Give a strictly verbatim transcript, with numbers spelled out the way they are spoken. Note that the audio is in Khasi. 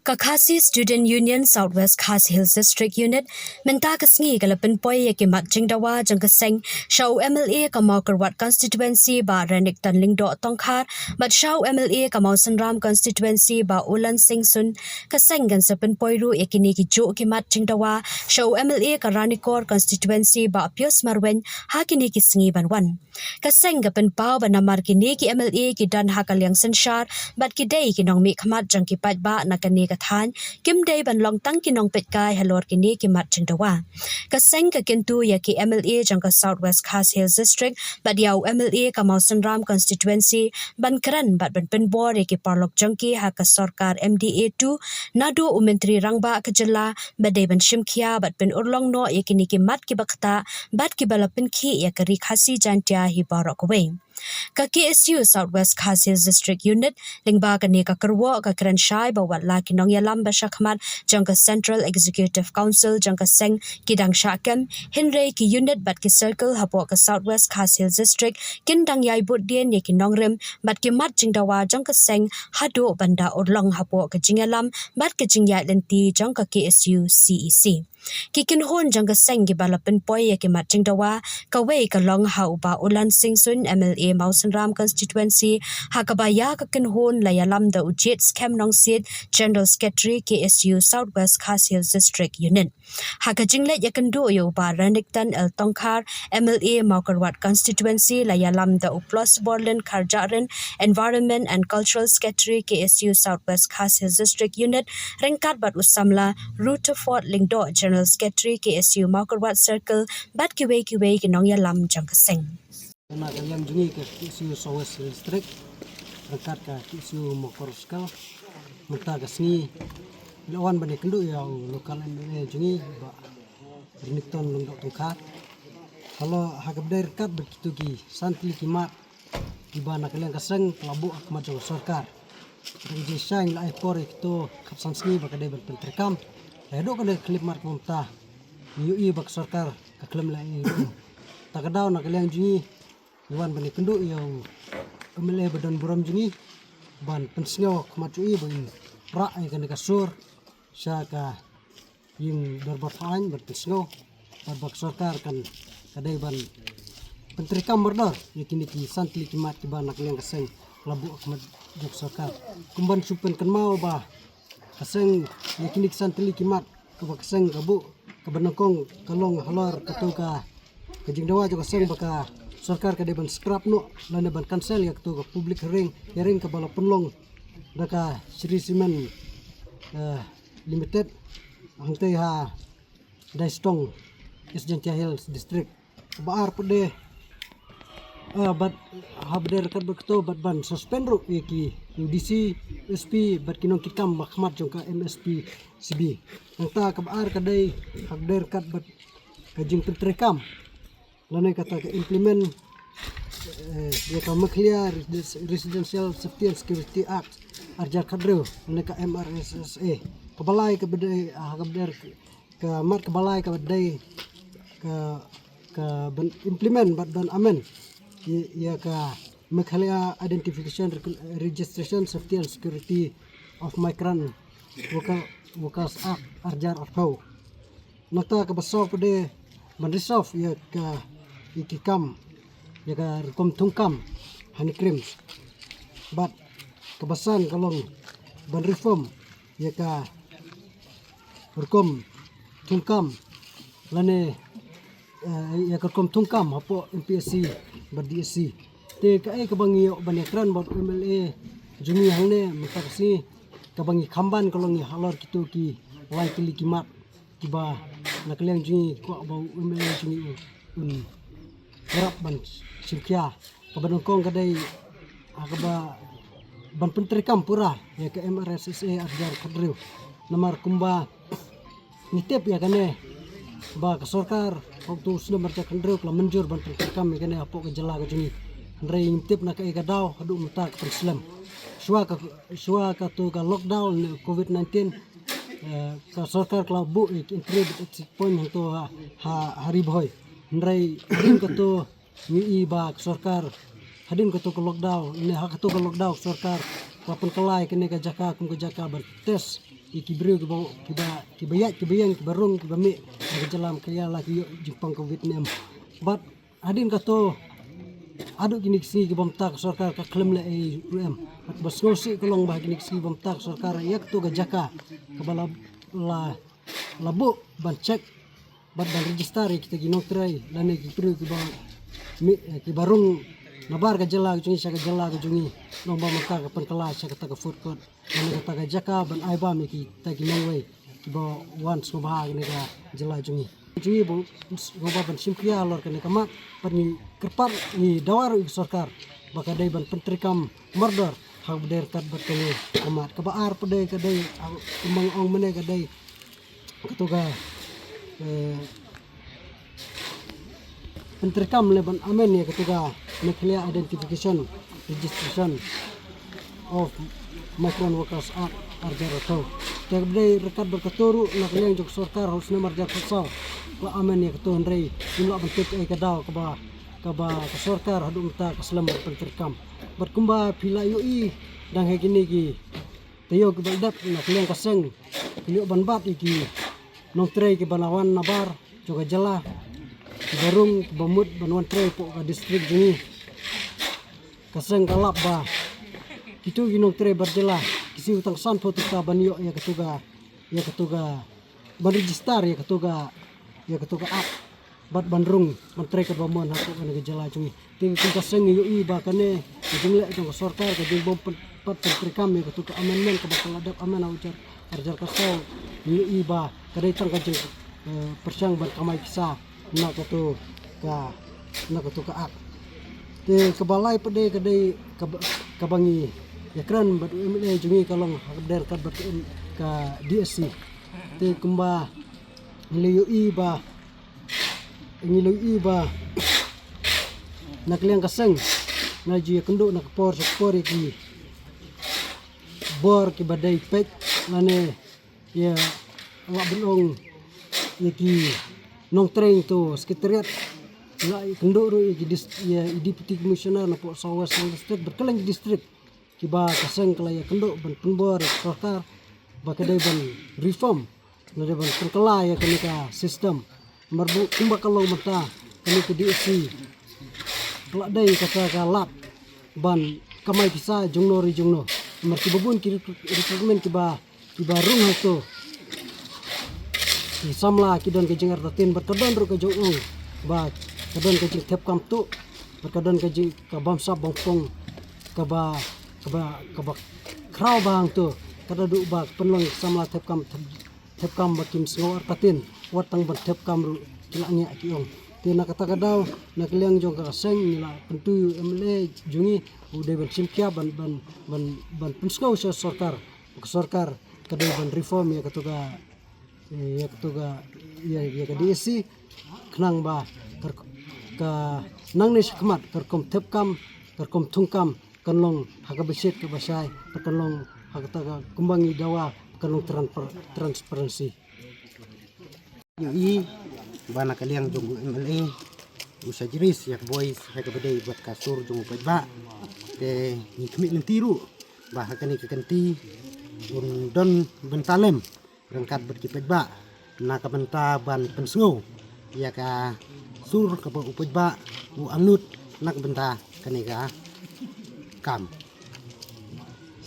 Ka Khasi Student Union South West Khasi Hills District Unit mynta ka sngi ka la pynpoi ïa ki mat jingdawa jong ka seng sha u M L A ka Mawkyrwat Constituency Bah Renikton Lyngdoh Tongkhar bad sha u M L A ka Mawsynram Constituency Bah Ulan Singh Sun. Ka seng kan sa pynpoi ruh ïa kine ki juh ki mat jingdawa sha u M L A ka Ranikor Constituency Bah Pius Marwein ha kine ki sngi ban wan. Ka seng ka pynpaw ba namar kine ki M L A ki don ha ka liang synshar bad ki dei ki nongmihkhmat jong ki paidbah na kane ka thaiñ, kim dei ban long tang ki nongpeitkai halor kine ki mat jingdawa. Ka seng ka kyntu ïa ki M L A jong ka South West Khasi Hills District bad ïa u M L A ka Mawsynram Constituency ban kren bad ban pynbor ïa ki paralok jong ki ha ka sorkar M D A two, naduh u Myntri Rangbah ka jylla ba dei ban shim khia bad pynurlong noh ïa kine ki mat kiba ktah bad kiba la pynkhih ïa ka Ri Khasi Jaiñtia hi baroh kawei. Ka K S U South West Khasi Hills District Unit lyngba kane ka kyrwoh ka kren shai ba wat la ki nongïalam ba shakhmat jong ka Central Executive Council jong ka seng ki dang shah kem, hynrei ki unit bad ki circle hapoh ka South West Khasi Hills District kin dang ïai bud dien ïa ki nongrim bad ki mat jingdawa jong ka seng haduh ban da urlong hapoh ka jingïalam bad ka jingïaid lynti jong ka K S U C E C. Ki kynhun jong ka seng kiba la pynpoi ïa ki mat jingdawa, kawei ka long ha u Bah Ulan Singh Sun, M L A Mawsynram Constituency, ha kaba ïa ka kynhun la ïalam da u Jade Skhem Nongsiej, General Secretary K S U South West Khasi Hills District Unit. Ha ka jingleit ïakynduh ïa u Bah Renikton L Tongkhar, M L A Mawkyrwat Constituency, la ïalam da u Plus Borlin Kharjahrin, Environment and Cultural Secretary K S U South West Khasi Hills District Unit, ryngkat bad u samla Rutherford Lyngdoh, General Secretary K S U Mawkyrwat Circle, bad kiwei kiwei ki nongïalam jong ka seng. Na ka liang jong ngi ka K S U South West District, ryngkat ka K S U Mawkyrwat Circle, mynta ka sngi la wan ban ïakynduh ïa u local M L A jong ngi, Bah Renikton Lyngdoh Tongkhar. Ka long ha kaba dei ryngkat bad kito ki san tylli ki mat kiba na ka liang ka seng ka la buh ha khmat jong ka sorkar. Ka dang jingshisha ngi la ai por ïa kito khatsan sngi ba ka dei ban pyntreikam. Haduh ka dei ka khyllipmat kaba mynta ngi ïohi ba ka sorkar ka khlem leh ei ruh. Ta ka daw na ka liang jong ngi ngi wan ban ïakynduh ïa u M L A ba don burom jong ngi ban pynsngew ha khmat jong i ba in rah ïa kane ka sur sha ka ïing dorbar thaiñ ban pynsngew bad ba ka sorkar kan ka dei ban pyntreikam mardor ïa kine ki san tylli ki mat kiba na ka liang ka seng la buh ha khmat jong ka sorkar. Kumban shu pynkynmaw ba ka seng ïa kine ki san tylli ki mat kaba ka seng ka buh kaba nyngkong ka long halor kato ka ka jingdawa jong ka seng ba ka sorkar ka dei ban scrap noh lane ban cancel ïa kato ka public hearing, hearing kaba la pynlong da ka Shree Cement, eh, Limited hangtei ha Daistong, East Jaintia Hills District. Kaba ar pat de, eh, bad ha ba dei ryngkat bad kato bad ban suspend ruh ïa ki U D C, S P bad ki nongkitkam ba khmat jong ka M S P C B. Nangta kaba ar ka dei ha ba dei ryngkat bad ka jingpyntreikam lane kata ka implement, eh, ïa ka Meghalaya Residential Safety and Security Act ar hajar khathynriew lane ka M R S S A. Kaba lai kaba dei, ah, kaba dei ka mat kaba lai kaba dei ka, ka ban implement bad ban amend ïa, ïa ka Meghalaya Identification Recon-, Registration Safety and Security of Migrant Worker, Workers Act ar hajar arphew. Nangta kaba saw pat de ban resolve ïa ka, ïa ki kam, ïa ka rukom thungkam honeycomb. Bad kaba san ka long ban reform ïa ka rukom thungkam lane, eh, ïa ka rukom thungkam hapoh M P S C bad D S C. Te kaei kaba ngi ïoh ban ïakren bad u M L A jong ngi hangne mynta ka sngi, kaba ngi khamban ka long ïa halor kito ki lai tylli ki mat kiba na ka liang jong ngi kwah ba u M L A jong ngi u, un ïarap ban shim khia. Kaba nyngkong ka dei, ah, kaba ban pyntreikam pura ïa ka M R S S A ar hajar khathynriew. Namar kumba ngi tip ïa kane ba ka sorkar ha uto u snem ar hajar khathynriew ka la mynjur ban pyntreikam ïa kane hapoh ka jylla ka jong ngi. Hynrei ngim tip na kaei ka daw haduh mynta ka pynslem. Shuwa ka, shuwa kato ka lockdown ne covid nineteen, eh, ka sorkar ka la buh ïa ki entry bad exit point hangto ha, ha, ha Ri Bhoi. Hynrei hadien kato ngi i ba ka sorkar hadien kato ka lockdown ne ha kato ka lockdown ka sorkar ka la pynkylla ïa kane ka jaka kum ka jaka ban test ïa ki briew kiba, kiba, kiba ïaid, kiba ïeng, kiba rung, kiba mih ha ka jylla Meghalaya la ki ïoh jingpang covid ne em. Bad hadien kato, haduh kine ki sngi kiba mynta ka sorkar ka khlem leh ei ruh em. Bad ba sngewsih ka long ba ha kine ki sngi ba mynta ka sorkar ïa kato ka jaka kaba la, la, la buh ban check bad ban register ïa kita ki nongtrei lane ki briew kiba mih, eh, kiba rung nabar ka jylla ka jong ngi sha ka jylla ka jong ngi, long ba mynta ka pynkylla sha kata ka food court lane kata ka jaka ban ai bam ïa kita ki nongwei kiba wan sngewbha ha kane ka jylla jong ngi. Jong ngi ba sngewbha ban shim khia halor kane ka mat, bad ngi kyrpad, ngi dawa ruh ïa ka sorkar ba ka dei ban pyntreikam mardor ha kaba dei ryngkat bad kane ka mat. Kaba ar pat dei ka dei, ah, kumba nga ong mynne ka dei kato ka, eh, pyntreikam lane ban amend ïa kato ka Meghalaya Identification Registration of Migrant Workers Act arhajar arphew. Te kaba dei ryngkat bad kato ruh na ka liang jong ka sorkar ha u snem arhajar arphew saw ka la amend ïa kato, hynrei ngim lah ban tip ei ka daw kaba, kaba ka sorkar haduh mynta ka slem ban pyntreikam. Bad kumba phi la ïohi dang ha kine ki taïew kiba la dep na ka liang ka seng ka ïoh ban bat ïa ki nongtrei kiba la wan nabar jong ka jylla, kiba rung, kiba mut ban wan trei hapoh ka district jong ngi. Ka seng ka lap ba kito ki nongtrei bar jylla ki siew tang sanphew tyngka ban ïoh ïa kato ka, ïa kato ka, ban register ïa kato ka, ïa kato ka app bad ban rung ban trei katba mon hapoh kane ka jylla jong ngi. Te kum ka seng ngi ïohi ba kane ka jingleh jong ka sorkar, ka jingbym pat, pat pyntreikam ïa kato ka amendment kaba ka la dep amend ha u jar, arhajar khatsaw, ngi ïohi ba ka dei tang ka jing, eh, pyrshang ban kamai pisa na kato ka, na kato ka act. Te kaba lai pat dei ka dei kaba, kaba ngi ïakren bad u M L A jong ngi ka long ha ka bynta ryngkat bad ka, ka D S C. Te kumba ngi la ïohi ba, ngi la ïohi ba na ka liang ka seng nga ju ïakynduh na ka por sha ka por ïa ki bor kiba dei peit lane ïa, lah ban ong, ïa ki nongtrei to secretariat, lah ïakynduh ruh ïa ki dis-, ïa i Deputy Commissioner napoh South West District bad kylleng ki district kiba ka seng ka la ïakynduh ban pynbor ïa ka sorkar ba ka dei ban reform, ka dei ban pynkylla ïa kane ka system. Namar ba kumba ka long mynta kane ka D S C ka la dei kata ka lad ban kamai pisa jongno re jongno. Namar kiba bun ki recruit-, recruitment kiba, kiba rung hangto ki samla ki don ka jingartatien bad ka don ruh ka jingong ba ka don ka jingthep kam tuh bad ka don ka jing, ka bamsap bamphong kaba, kaba, kaba khraw bha hangto. Ka da duh ba ka pynlong samla thep kam, thep, thep kam ba kim sngew artatien, wat tang ban thep kam ruh ki la ngiah ki ong. Te na kata ka daw na ka liang jong ka seng ngi la pyntu ïa u M L A jong ngi, u dei ban shim khia ban, ban, ban, ban pynsngew sha sorkar, ka sorkar ka dei ban reform ïa kato ka, ïa kato ka, ïa, ïa ka D S C, khnang ba ka, ka nangne shakhmat ka rukom thep kam, ka rukom thung kam kan long ha kaba shit kaba shai, bad kan long ha kata ka kumba ngi dawa, kan long tran-, transparency. Ïohi ba na ka liang jong u M L A u sa jris ïa ka voice ha kaba dei bad ka sur jong u paidbah. Te ngi khmih lynti ruh ba ha kane ka kynti un don bynta lem ryngkat bad ki paidbah na ka bynta ban pynsngew ïa ka sur kaba u paidbah u angnud na ka bynta kane ka kam.